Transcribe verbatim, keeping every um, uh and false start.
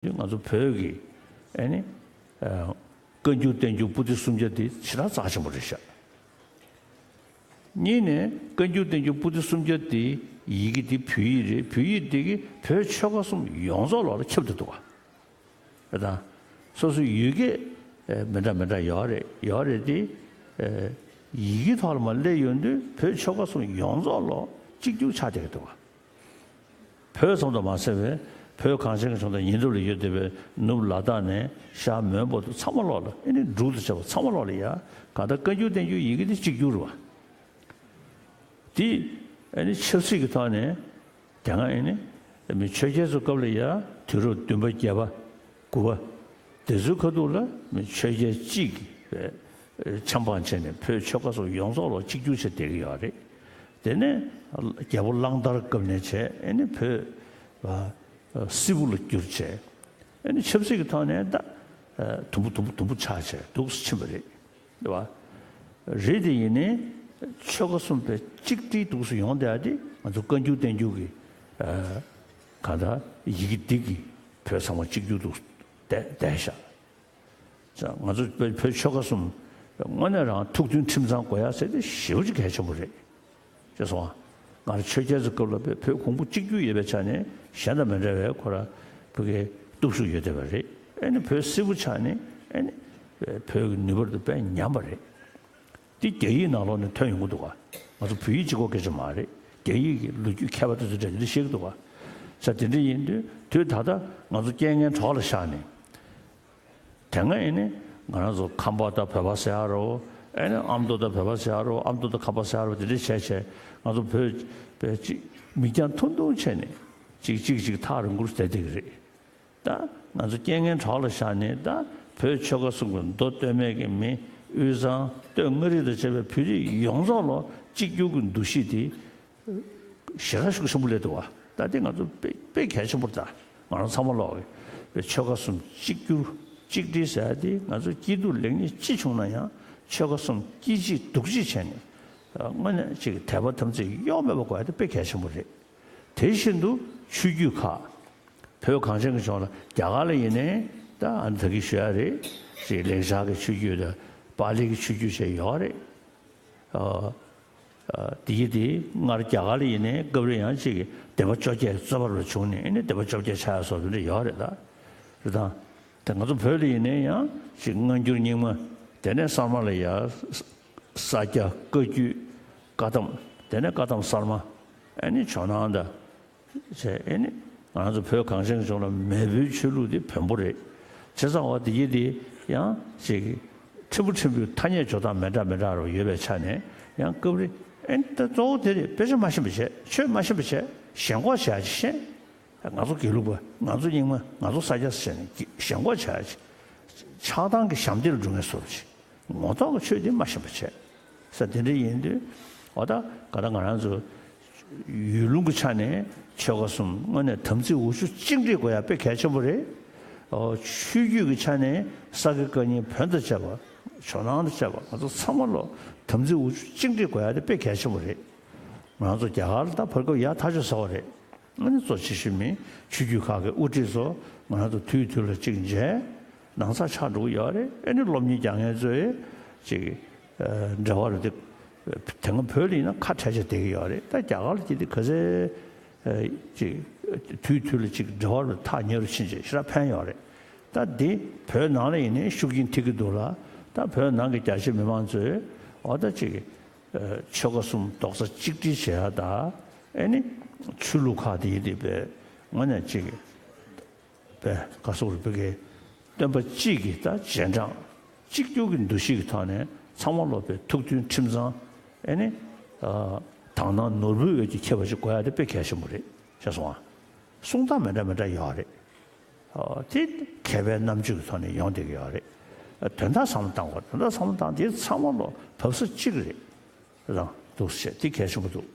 ང་ཚོ་བོད་ཀྱི་ཨེ་ནི་བཀའ་འགྱུར་བསྟན་འགྱུར་པོ་ཏི་སུམ་བརྒྱ་དེ་ཞེ་དྲག་རྩ་ཆེན་པོ་རེད་ཤག་གཉིས་ནས་བཀའ་འགྱུར་བསྟན་འགྱུར་པོ་ཏི་སུམ་བརྒྱ་དེ་ཡི་གེ་དེ་བོད་ཡིག་རེད། བོད་ཡིག་དེ་གིས་བོད་ཆོལ་ཁ་གསུམ་ཡོངས་རྫོགས་ལོགས་ལ་ཁྱབ་བསྡད་འདུག་ག་རེད་དང་། སོ་སོའི་ཡུལ་སྐད་མི་འདྲ་མི་འདྲ་ཡོད་རེད། ཡོད་རེད་དེ། ཡི་གེ་ཐོག་ལ་མར་སླེབས་ཡོང་དུས་བོད་ཆོལ་ཁ་གསུམ་ཡོངས་རྫོགས་ལོགས་གཅིག་གྱུར་ཆགས་བསྡད་ཀྱི་འདུག་ག་བོད་ཙམ་དུ་མ་ཟད་པའི་བོད་གངས་ཅན་གྱི་ལྗོངས་དང་ཉེ་འགྲམ་ལ་ཡོད་བསྡད་པའི་ནུབ་ལ་དྭགས་ནས་ཤར་མོན་གྷོ་དུ་ཚང་མ་ལོགས་ལ་ཨེ་ནི་འབྲུག་དང་བཅས་པ་ཚང་མ་ལོགས་ལ་ཡ་གང་ལྟར་བཀའ་འགྱུར་བསྟན་འགྱུར་ཡི་གེ་དེ་གཅིག་གྱུར་རེད་བ། དེ་ཨེ་ནི་ཆབ་སྲིད་ཀྱི་ཐོག་ནས་དེ་སྔ་ཨེ་ནི་མི་ཆོས་རྒྱལ་ཚོའི་སྐབས་ལ་ཡ་དུས་རབས་བདུན་པ་བརྒྱད་པ་དགུ་པ་དེ་ཚོའི་ཁ་ཐུག་ལ་མི་ཆོས་རྒྱལ་གཅིག་གི་ཆབ་འབངས་བྱས་ནས་བོད་ཆོལ་ཁ་སོགས་ཡོངས་རྫོགས་ལ་གཅིག་གྱུར་བྱས་བསྡད་ཀྱི་ཡོད་རེད། དེ་ནས་རྒྱལ་པོ་གླང་དར་སྐབས་ནས་བྱས་ཨེ་ནི་བོད་སིལ་བུ་ལ་བསྒྱུར་བྱས་ཨེ་ནི་ཆབ་སྲིད་ཀྱི་ཐོག་ནས་ད་དུམ་བུ་དུམ་བུ་དུམ་བུ་ཆགས་བྱས་འདུག་སེ་ཕྱིན་པ་རེད། རེད་བ། རེད་དེ་ཡིན་ནའི་ཆོལ་ཁ་གསུམ་པའི་གཅིག་སྒྲིལ་འདུག་སེ་ཡོང་བསྡད་དེ་ང་ཚོ་བཀའ་འགྱུར་བསྟན་འགྱུར་གྱི་གང་ལྟར་ཡི་གེ་འདི་གིས་བོད་ཚང་མ་གཅིག་གྱུར་འདུག་བསྡད་བསྡད་ཤག་ང་ཚོ་བོད་བོད་ཆོལ་ཁ་གསུམ་དངོས་གནས་རང་ཐུགས་མཐུན་ཁྲིམས་གཙང་དགོས་ཡ་ཟེར་དེ་ཞེ་པོ་ཅིག་གལ་ཆེན་པོ་རེད། ཅེས་སོ། ང་རང་ཆོས་རྒྱལ་ཚོའི་སྐབས་ལ་བོད་བོད་གོང་བུ་གཅིག་གྱུར་ཡོད་པའི་ཆ་ནས་གཞན་དང་མི་འདྲ་བའི་ཁོ་ར་བོད་ཀྱི་སྟོབས་ཤུགས་ཡོད་བསྡད་པ་རེད། ཨེ་ནི་བོད་སིལ་བུ་ཆགས་ནས་ཨེ་ནི་བོད་ཀྱི་ནུས་པ་དེ་དཔེ་ཉམས་པ་རེད། འདི་རྒྱ་ཡིག་ནང་ལོགས་ནས་ཐོན་ཡོང་གི་འདུག་ག་ང་ཚོ་བོད་ཡིག་གཅིག་པོ་སྐད་ཆ་མ་རེད། རྒྱ་ཡིག་གི་ལོ་རྒྱུས་མཁས་པ་དེ་ཚོ་འདྲ་འདི་བཤད་ཀྱི་འདུག་ག་ས་དེ་འདྲ་ཡིན་དུས་དུས་ད་ལྟ་ང་ཚོ་རྐྱེན་ངན་གྲོགས་ལ་བཞག་ནས། དེ་སྔ་ཡིན་ནི་ང་རང་ཚོ་ཁམས་པ་དང་བོད་པ་ཟེར་ཡ་རོ། ཨེ་ནི་ཨ་མདོ་དང་བོད་པ་ཟེར་ཡ་རོ། ཨ་མདོ་དང་ཁམས་པ་ཟེར་ཡ་རོ། དེ་འདྲ་བྱས་བྱས་ང་ཚོ་བོད་པའི་གཅིག་མིག་རྒྱང་ཐུང་ཐུང་བྱས་ནས་གཅིག་གཅིག་གཅིག་ཐག་རིང་པོར་བསྡད་བསྡད་ཀྱི་རེད། ད་ང་ཚོ་རྐྱེན་ངན་གྲོགས་ལ་བཞག་ནས་ད་བོད་ཆོལ་ཁ་གསུམ་གྱི་མདོ་སྟོད་སྨད་ཀྱི་མི་དབུས་གཙང་སྟོད་མངའ་རིས་དང་བཅས་པའི་བོད་རིགས་ཡོངས་རྫོགས་ལ་གཅིག་གྱུར་གྱི་འདུ་ཤེས་དེ་ཞེ་དྲག་ཤུགས་ཆེན་པོ་སླེབས་འདུག་བ། ད་དེ་ང་ཚོ་དཔེ་དཔེ་གལ་ཆེན་པོ་རེད། ད་ང་རང་ཚང་མ་ལོག་གི་ཆོལ་ཁ་གསུམ་གཅིག་གྱུར་གཅིག་སྒྲིལ་ཟེར་ཡ་དེ་ང་ཚོ་སྐྱིད་སྡུག་ལེགས་ཉེས་ཅི་བྱུང་ན་ཡང་ཆོལ་ཁ་གསུམ་སྐྱིད་གཅིག་སྡུག་གཅིག་བྱས་ནས་དངོས་གནས་ཅིག་དད་པ་དམ་ཚིག་གཡོ་མེད་པ་དགོས་ཡ་དེ་དཔེ་གལ་ཆེན་པོ་རེད། དེ་བཞིན་དུ་ཆོས་བརྒྱུད་ཁག་བོད་གངས་ཅན་གྱི་ལྗོངས་ལ་རྒྱ་གར་ལ་ཡིན་ནའི་ད་ཨ་ནི་ད་གིན་ཞུ་ཡ་རེད། ཅིག་ལེགས་སྦྱར་གྱི་ཆོས་བརྒྱུད་དང་པཱ་ལི་གི་ཆོས་བརྒྱུད་བཅས་ཡོད་རེད། ཨ། ཨ། དེ་ཡི་དེ་སྔར་རྒྱ་གར་ལ་ཡིན་ནའི་སྐབས་རེ་ཡང་ཅིག་སྡེ་པ་བཅོ་བརྒྱད་རྩོད་པ་རུ་བྱུང་ནས་ཨེ་ནི་སྡེ་པ་བཅོ་བརྒྱད་ཆགས་ཡ་སོགས་དེ་འདྲ་ཡོད་རེད་ད། རེད་དང་། དེ་ང་ཚོ་བོད་ལ་ཡིན་ནའི་ཡང་ཅིག་སྔ་འགྱུར་རྙིང་མ། དེ་ནས་གསར་མ་ལ་ཡ་ས་སྐྱ་བཀའ་བརྒྱུད་བཀའ་གདམས། དེ་ནས་བཀའ་གདམས་གསར་མ། ཨེ་ནི་ཇོ་ནང་དང་། བྱས་ཨེ་ནི་ང་ཚོ་བོད་གངས་ཅན་གྱི་ལྗོངས་ལ་མེས་པོའི་ཆོས་ལུགས་དེ་བོན་པོ་རེད། བྱས་ཙང་འོ་དེ་ཡི་དེ་ཡང་ཅིག་ཕྲན་བུ་ཕྲན་བུའི་ཐ་སྙད་འཇོག་སྟངས་མི་འདྲ་མི་འདྲ་རུ་ཡོད་པའི་ཆ་ནས་ཡང་སྐབས་རེ་ཨེ་ནི་ད་གཙོ་བོ་དེ་རེད། དཔེ་ཆ་མ་ཤེས་པ་བྱས། ཆོས་མ་ཤེས་པ་བྱས། ཞེན་ཁོག་བྱས་ཡ་ཅིག་ཤེས། ང་ཚོ་དགེ་ལུགས་པ། ང་ཚོ་རྙིང་མ། ང་ཚོ་ས་སྐྱ་ཟེར་ནས་ཞེན་ཁོག་བྱས་ཡ་ཅིག་ཆགས་སྡང་གི་ཞབས་འདེགས་ལ་འགྲོ་མཁན་བཟོ་འདྲ་ཅིག་ངོ་ཐོག་གི་ཆོས་དེ་མ་ཤེས་པ་བྱས། ས་དེ་འདྲ་ཡིན་དུས་འོ་ད་ག་ད་ང་རང་ཚོ་ཡུལ་ལུང་གི་ཆ་ནས་ཆོལ་ཁ་གསུམ་དངོས་གནས་དམ་ཚིག་འུ་ཆུ་གཅིག་སྒྲིལ་དགོས་ཡ་དཔེ་གལ་ཆེན་པོ་རེད། ཨོ་ཆོས་བརྒྱུད་ཀྱི་ཆ་ནས་ས་དགེ་བཀའ་རྙིང་བོན་དང་བཅས་པ་ཇོ་ནང་དང་བཅས་པ་ང་ཚོ་ཚང་མ་ལོ་དམ་ཚིག་འུ་ཆུ་གཅིག་སྒྲིལ་དགོས་ཡ་དེ་དཔེ་གལ་ཆེན་པོ་རེད། ང་ཚོ་རྒྱ་གར་ལ་ད་བར་སྐབས་ཡག་ཐག་ཆོད་ཟེར་བ་རེད། ཨ་ནི་གཙོ་ཆེ་ཤོས་མི་ཆོས་བརྒྱུད་ཁག་གི་དབུ་ཁྲིད་ཚོ་ང་རང་ཚོ་དུས་དུས་ལ་གཅིག་མཇལ། ནང་ཚགས་ཆགས་འགྲོ་གི་ཡོད་རེད། ཨ་ནི་སློབ་གཉེར་རྒྱག་མཁན་ཚོས་ཅིག་འབྲེལ་བ་རུ་དེ་དེ་སྔ་བོད་ལ་ཡིན་ན་ཁ་བྲལ་བྱས་བསྡད་ཀྱི་ཡོད་རེད། ད་རྒྱ་གར་ལ་དེ་དེ་ག་ཚད་ཅིག་དུས་དུས་ལ་ཅིག་འབྲེལ་བ་རུ་ཐག་ཉེ་རུ་ཕྱིན་བྱས་ཞེ་དྲག་ཕན་ཡོད་རེད། ད་འདི་བོད་ནང་ལ་ཡིན་ནའི་ཤུགས་རྐྱེན་ཐེབས་ཀྱི་འདུག་ལ། ད་བོད་ནང་གི་རྒྱ་ཆེ་མི་མང་ཚོས་འོ་ད་ཅིག་ཆོལ་ཁ་གསུམ་རྡོག་རྩ་གཅིག་སྒྲིལ་བྱེད་ཡ་དང་ཨེ་ནི་ཆོས་ལུགས་ཁག་དེ་ཡི་དེ་བས་དངོས་གནས་ཅིག་བས་ག་སོག་རུ་བོད་ཀྱི་སྟོན་པ་གཅིག་གི་ད་རྗེས་འབྲང་གཅིག་གྱུར་གྱི་འདུ་ཤེས་ཀྱི་ཐོག་ནས་ཚང་མ་ལོ་བའི་ཐུགས་མཐུན་ཁྲིམས་གཙང་ཨེ་ནི་དག་སྣང་ནོར་བུའི་འོད་ཀྱིས་ཁྱབ་པ་ཞིག་དགོས་ཡ་དེ་དཔེ་གལ་ཆེན་པོ་རེད་ཤེས་སོང་ཨ། གསུང་སྟངས་མི་འདྲ་མི་འདྲ་ཡོད་རེད། དེ་མཁས་པའི་རྣམ་དཔྱོད་ཀྱི་ཐོག་ནས་ཡོང་བསྡད་ཀྱི་ཡོད་རེད། དོན་དག་བསམ་བློ་བཏང་དགོས། དོན་དག་བསམ་བློ་བཏང་དེ་ཚང་མ་ལོ་བབས་ས་གཅིག་རེད། རང་འདུག་ཟེར་དེ་གལ་ཆེན་པོ་འདུག